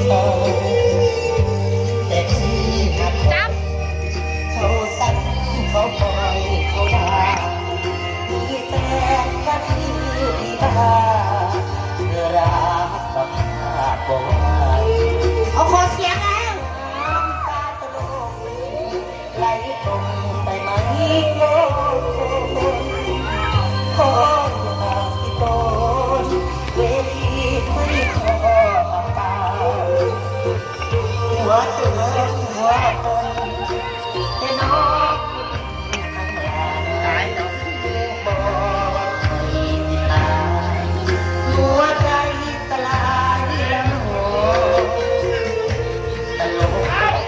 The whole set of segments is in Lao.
ແຕ່ທີ່ຮັກເຂົາຊັ້ນເຂົາປ່ອຍເຂົາວ່າ ມີແຟນກັບທີ່ທີ່ວ່າ ເພື່ອຮັບສະພາບບໍ່ໄຫວ. ເອົາ ຂໍສຽງແລ້ວ ນ້ຳຕາຕະຫຼົກ ໄຫຼຕົກໄປໃນໂລກ ຂໍຢ່າຊິໂຕນ ເວທີໄມ້ຂໍປາປາ ຫົວຕົນຫົວຕົນ ແຕ່ນອກ ຕາຍແລ້ວ ບໍ່ວ່າໃຜຊິຕາຍ ຫົວໃຈສະຫຼາຍແລ້ວໜໍ ຕະຫຼົກ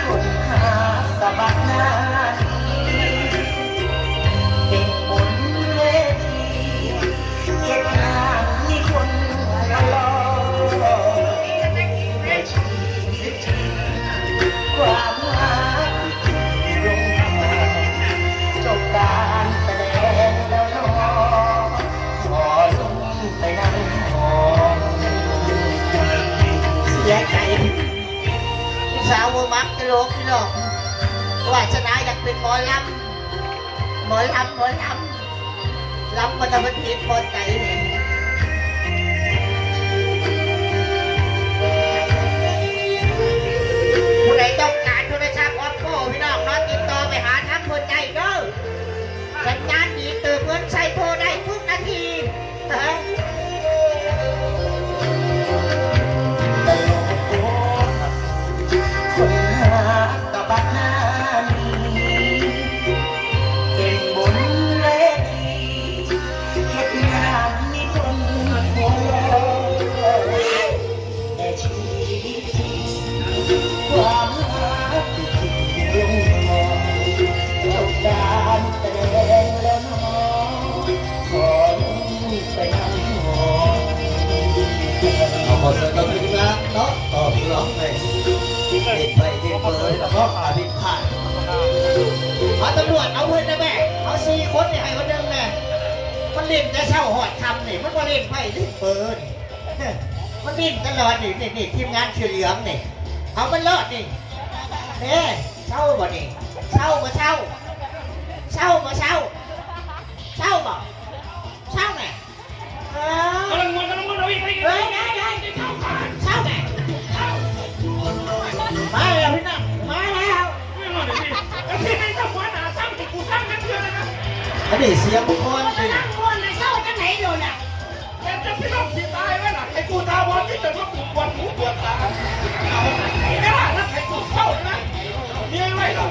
ຄົນຫາກສະບັດໜ້ານີ້ ເປັນບົນເວທີ ເຮັດງານມີຄົນມາລໍ ແຕ່ຊີວິດຈິງ ຄວາມຮັກທີ່ລົງມາ ຈົບການສະແດງແລ້ວເນາະ ຂໍລົງໄປນັ່ງຫ້ອງ ເສຍໃຈ. ຜູ້ສາວບໍ່ມັກຕະຫຼົກພີ່ນ້ອງ ວາດສະໜາຢາກເປັນໝໍລຳ ໝໍລຳ ໝໍລຳ ລຳມາແຕ່ເພິ່ນເຮັດພໍໃຈ. ຜູ້ໃດຕ້ອງການໂທລະສັບ Oppo ພີ່ນ້ອງເນາະ ຕິດຕໍ່ໄປຫາທາງເພິ່ນໄດ້ເດີ ສັນຍານດີເຕີບເງິນໃຊ້ໂທໄດ້ທຸກນາທີ. ຕະຫຼົກໂພດ ຄົນຫາກກະບັກໜ້ານີ້ ເປັນບົນເວທີ ເຮັດງານມີຄົນຫົວເລາະ ແຕ່ຊີວິດຈິງ ຄວາມຮັກທີ່ຖິ້ມລົງມາ ຈົບການສະແດງແລ້ວເນາະ ຂໍລົງໄປນຳຫ້ອງ. ເອົາ ຂໍເຊີນຕໍ່ເທິງລະເນາະ ຕໍ່ຜູ້ຮ້ອງເລີຍ ເຫຼັ້ນໄພເຫຼັ້ນເປີເນາະ ອາ ຜິດພາດ. ເອົາ ຕຳຫຼວດ ເອົາເພິ່ນນະແມ່ ເອົາສີ່ຄົນນີ້ໃຫ້ຄົນໜຶ່ງແມ່ ມັນຫຼິ້ນແຕ່ເຊົ້າຮອດຄ່ຳນີ້ ມັນບໍ່ຫຼິ້ນໄພຫຼິ້ນເປີນີ້. ມັນຫຼິ້ນຕະຫຼອດນີ້ ນີ້ ນີ້ ທີມງານເສື້ອເຫຼືອງນີ້ ເອົາມັນໂລດນີ້. ເດ້ ເຊົາບໍ່ນີ້ ເຊົາບໍ່ເຊົາ ເຊົາບໍ່ເຊົາ ເຊົາບໍ່ ເຊົາແມ່. ເອີ ກຳລັງມ່ວນ ກຳລັງມ່ວນ ເອົາອີກ ເອົາອີກ ເອີ ໄດ້ ໄດ້ ເຊົາແມ່ ເຊົາ ມາແລ້ວພີ່ນ້ອງ ມາແລ້ວ. ແລ້ວຊິໃຫ້ເຈົ້າຫົວໜ້າສັ່ງໃຫ້ກູສັ່ງຈັກເທື່ອນະ ອັນນີ້ສຽງກ່ອນ ກຳລັງມ່ວນນະ ເຊົາຈັ່ງໃດໂດນນະ. ແຕ່ຈະຊິລົງຊິຕາຍໄວ້ລະ ໃຫ້ກູຕາບອດ ມີແຕ່ມາປູກປວດຫູປວດຕາ ເອົາ ແຕ່ວ່ານະ ໃຫ້ກູເຊົານະ ມີໄວ້ລະ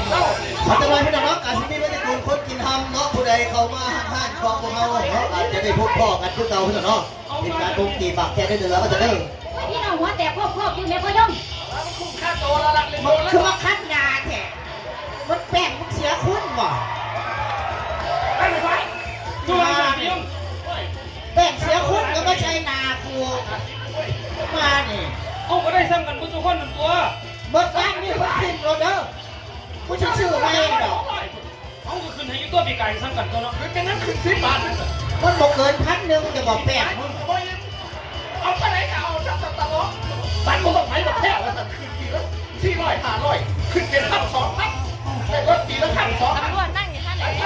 ເຊົາ. ເອົາ ຈັກໜ່ອຍພີ່ນ້ອງເນາະ ກະຊິມີປະຕິກູນຄົນກິນຮຳເນາະ ຜູ້ໃດເຂົ້າມາຮ້ານຂອງພວກເຮົາເນາະ ອາດຈະໄດ້ພົບພໍ້ກັນຄືເກົ່າພີ່ນ້ອງເນາະ ເປັນການບົ່ງຕີປາກແຄນເດີ ເດີວ່າຊັ້ນເດີ. ໂອ້ຍ ພີ່ນ້ອງ ຫົວແຕກພວກໆຢູ່ແມ່ພໍ່ຍົງ ມັນຄືວ່າຄັນໜ້າແທ້. ມັນແປ້ງ ມຶງເສຍຄຸນບໍ່? ແປ້ງເສຍຄຸນກໍມາໃສ່ໜ້າກູ ມານີ້. ເຮົາກໍໄດ້ສ່ຳກັນເບິດທຸກຄົນນັ້ນຕົວະ ເບິດບ້ານນີ້ເພິ່ນຖິ້ມໂລດເດີ ກູຊິຊື້ໃໝ່ດອກ. ເຮົາກໍຂຶ້ນໃຫ້ຢູ່ຕົວະ ປີກາຍສ່ຳກັນຕົວະເນາະ ຄືກັນນັ້ນຂຶ້ນສິບບາດ ມັນບໍ່ເກີນພັນໜຶ່ງ ຈະບອກແປ້ງມຶງ. ເອົາເທົ່າໃດກໍເອົາ ຊັ້ນຕະຫຼອກ ຕັນບໍ່ຕ້ອງໃຜດອກແທ້ ວ່າຊັ້ນ ຂຶ້ນປີລະສີ່ຮ້ອຍ ຫ້າຮ້ອຍ ຂຶ້ນເປັນພັນ ສອງພັນ ໄດ້ລົດປີລະພັນ ສອງພັນ. ຕຳຫຼວດນັ່ງຢູ່ຫັ້ນແຫຼະ ເ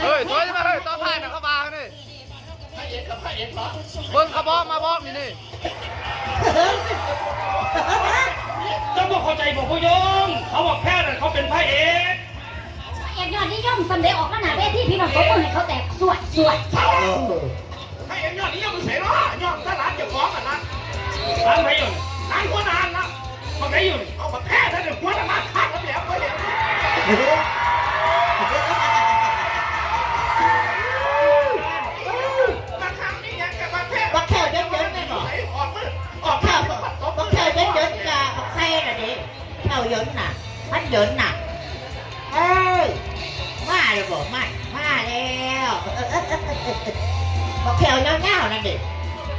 ຮີ້ຍ ຖອຍມາເຮີ້ຍ ຕໍ່ທ້າຍນະ ເຂົາວ່ານີ້ ພະເອກກັບພະເອກເນາະ ເບິ່ງຂະບອກມາບອກນີ້ນີ້. ເຈົ້າບໍ່ເຂົ້າໃຈບໍ່ ຜູ້ຍົງ ເຂົາບອກແພ້ນະ ເຂົາເປັນພະເອກ ພະເອກຍອດນິຍົມ ສ່ຳໃດອອກມາໜ້າເວທີ ພີ່ນ້ອງຕົບມືໃຫ້ເຂົາແຕກສວດໆ. ເອີ ໃຫ້ເຫັນຍອດນິຍົມໃສເນາະ ຍ້ອນຕະຫຼາດເຈົ້າຂອງຫັ້ນນະ. ຫຼານໃຜຢູ່ນີ້? ຫຼານຫົວໜ້າຫັ້ນນະ. ບັກໃດຢູ່ນີ້? ເອົາ ບັກແພ້ຫັ້ນ ຫົວໜ້າມາຄັກແລ້ວ ບໍ່ເຫັນ. ບັກຫາງນີ້ຫຍັງກັບບັກແພ້? ບັກແພ້ເຢັນໆນີ້ບໍ? ອອກມື ອອກ ບັກແພ້ ບັກແພ້ເຢັນໆ ກະບັກໄຂ່ນະເດ. ເຈົ້າເຫຍິນນະ ມັນເຫຍິນນະ. ເອີຍ ມາແລ້ວບໍ? ມາ ມາແລ້ວ. ບັກແຂ້ວຍາວໆນັ້ນເດ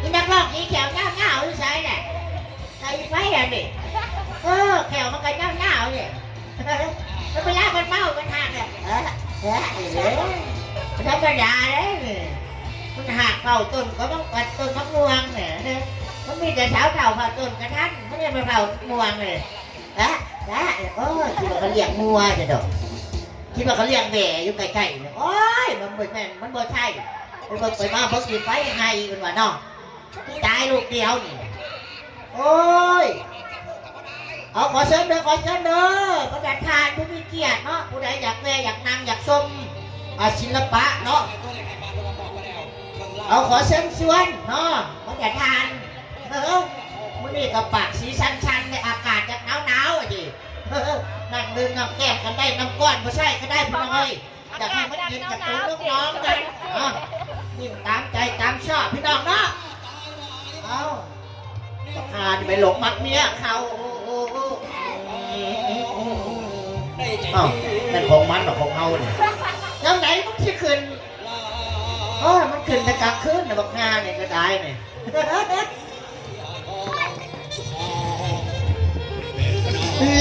ອີນັກຮ້ອງອີແຂ້ວຍາວໆຢູ່ໃສແຫຼະ? ໃສ່ໄຟຫັ້ນເດ. ເອີ ແຂ້ວມັນກໍຍາວໆເດ. ແລ້ວເວລາມັນເມົາມັນຮາກແຫຼະ ເອີ ເອີ ບໍ່ທຳມະດາເດ້. ມັນຮາກເກົ້າຕົ້ນ ກໍມັນກັດຕົ້ນໝາກມ່ວງແຫຼະ. ສາວເຖົ້າເຝົ້າຕົ້ນກະທັນ ບໍ່ໄດ້ມາເຝົ້າມ່ວງເລີຍ ລະ ລະ ໂອ້ຍ ຄິດວ່າເຂົາລ້ຽງງົວຊະດອກ ຄິດວ່າເຂົາລ້ຽງແບ້ຢູ່ໃກ້ໆ ໂອ້ຍ ມັນບໍ່ແມ່ນ ມັນບໍ່ໃຊ່ ໄປເບິ່ງໄປມາເບິ່ງຢູ່ໄປໄຮ່ເພິ່ນວ່າເນາະ ຕາຍລູກດຽວນີ້ ໂອ້ຍ ເອົາ ຂໍເຊີນເດີ ຂໍເຊີນເດີ ບັນດາທ່ານຜູ້ມີກຽດເນາະ ຜູ້ໃດຢາກແວ່ ຢາກນັ່ງ ຢາກຊົມ ອາ ສິລະປະເນາະ ເອົາ ຂໍເຊີນຊວນເນາະ ບັນດາທ່ານ ເອີ ມື້ນີ້ກໍປາກສີສັນໆ ໃນອາກາດຢາກໜາວໆ ອະຕິ ນັ່ງດື່ມນ້ຳແກ້ມກັນໄດ້ ນ້ຳກ້ອນບໍ່ໃຊ້ກໍໄດ້ ພີ່ນ້ອງເອີຍ ຢາກໃຫ້ມັນເຢັນກະຕຸ້ນນ້ອງໆ ກັນ ອ່າ ຍິ້ມຕາມໃຈຕາມຊອບ ພີ່ນ້ອງເນາະ ເອົາ ບັກຫ່ານີ້ໄປຫຼົງມັກເມຍເຂົາ ອ້າວ ແມ່ນຂອງມັນດອກ ຂອງເຮົານີ້ ຍາມໃດມັນຊິຂຶ້ນ ໂອ້ຍ ມັນຂຶ້ນແຕ່ກາງຄືນນະ ບັກຫ່ານີ້ກໍໄດ້ນີ້.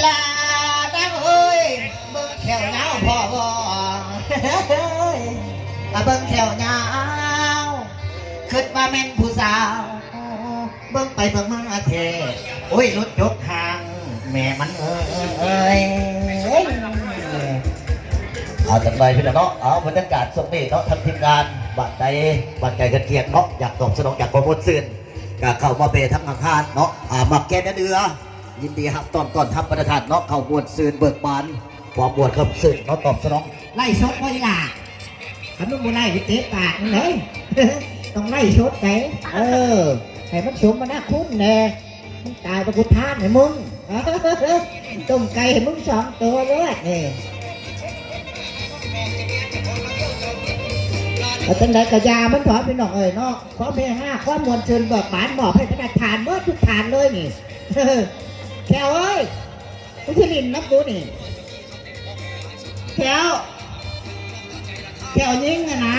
ລານາງເອີຍ ເບິ່ງແຂ້ວຍາວພໍບໍ່ ອາ ເບິ່ງແຂ້ວຍາວ ຄິດວ່າແມ່ນຜູ້ສາວ ເບິ່ງໄປເບິ່ງມາແທ້ ໂອ້ຍ ຫຼຸດຈົກຫ່າງ ແມ່ມັນເອີຍ ເອົາ ຈັກໜ່ອຍພີ່ນ້ອງເນາະ ເອົາ ບັນຍາກາດຊ່ວງນີ້ເນາະ ທາງທີມງານບ້ານໃດ ບ້ານໃກ້ເຮືອນຄຽງເນາະ ຢາກຕອບສະໜອງ ຢາກຄວາມມ່ວນຊື່ນ ກະເຂົ້າມາເປທາງຫ້າງຮ້ານເນາະ ອ່າ ໝາກແກ່ນເໜືອ ຍິນດີຮັບຕ້ອນ ຕ້ອນຮັບບັນດາທ່ານເນາະ ເຂົ້າມ່ວນຊື່ນເບີກບານ ຄວາມມ່ວນຄວາມຊື່ນເນາະ ຕອບສະໜອງ. ໄລສົດບໍ່ອີ່ຫຼ້າ? ຄັນມັນບໍ່ໄລຊິເຕະປາກມັນເດ້ ຕ້ອງໄລສົດໄດ໋ ເອີ ໃຫ້ມັນສົມມະນາຄຸນແດ່ ມຶງຕາຍໄປ ກູທານໃຫ້ມຶງ ຕົ້ມໄກ່ໃຫ້ມຶງສອງໂຕໂລດນີ້ ເອົາ ຈັ່ງໃດກໍຢ່າມັນເຖາະ ພີ່ນ້ອງເອີຍເນາະ ຄວາມເຮຮາ ຄວາມມ່ວນຊື່ນເບີກບານ ມອບໃຫ້ບັນດາທ່ານເບິດທຸກທ່ານເລີຍນີ້ ແຂ້ວເອີຍ ກູຊິຫຼິ້ນນຳກູນີ້ ແຂ້ວ ແຂ້ວຍິງຫັ້ນນະ